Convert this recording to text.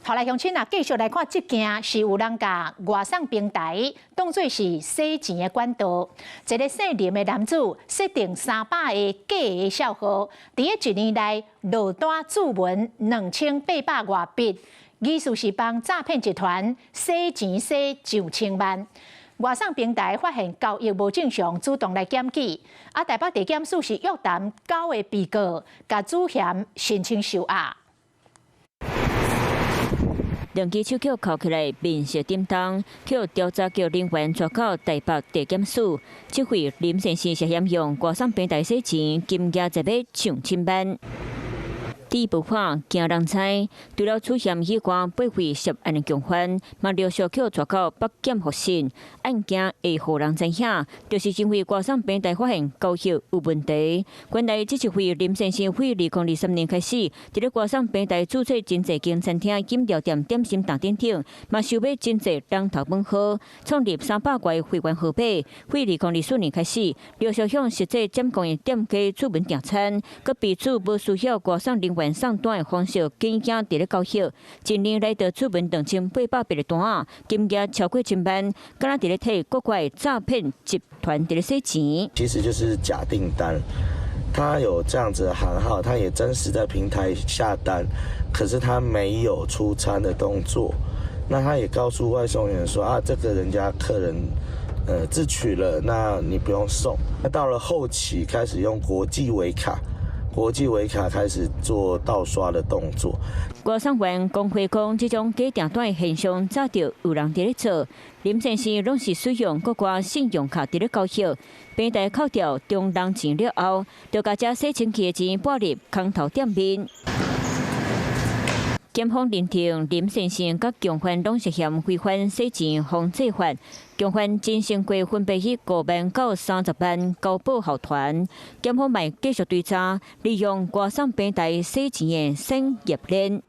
好來，鄉親啊，繼續來看這件是有人共外送平台當做是洗錢的管道。一个姓林的男子設定300個假的帳號，佇一年內落單注文2800外筆，意思是幫詐騙集團洗錢洗上千萬。外送平台發現交易無正常，主動來檢舉。啊，台北地檢署是約談九个被告，共主嫌申請收押。兩支手銬銬起來，面色沉重，予調查局人員帶到台北地檢署。這位林先生涉嫌用外送平台洗錢，金額在欲上千萬。底無破，驚人知。除了主嫌以外，八位涉案的共犯，嘛陸續予帶到北檢複審。案件會予人知影，就是因為外送平台發現交易有問題。原來這一位林先生，自2023年開始，佇咧外送平台註冊真濟間餐廳、飲料店、點心檔等等，嘛收買真濟人頭番號，創立300外會員號碼。自2024年開始，陸續向實際佔用的店家注文訂餐，閣備註無需要外送人員送單的方式，緊行佇咧交易，一年內就注文2800筆的單，金額超過千萬，敢若佇咧替國外詐騙集團佇咧洗錢。其實就是假訂單，他有這樣子的行號，他也真實在平台下單，可是他沒有出餐的動作。那他也告訴外送員說啊，這個人家客人自取了，那你不用送。那到了後期開始用國際尾卡。國際尾卡開始做盜刷的動作。外送員公會講，這種假訂單的現象早就有人佇咧做。林先生攏是使用國外信用卡佇咧交易，平台扣掉中人錢了後，就共這洗清氣的錢撥入空頭店面。檢方認定林先生佮共犯攏涉嫌違反洗錢防制法，共犯真成過分別以5萬到30萬交保候傳。檢方嘛繼續追查利用外送平台洗錢的產業鏈。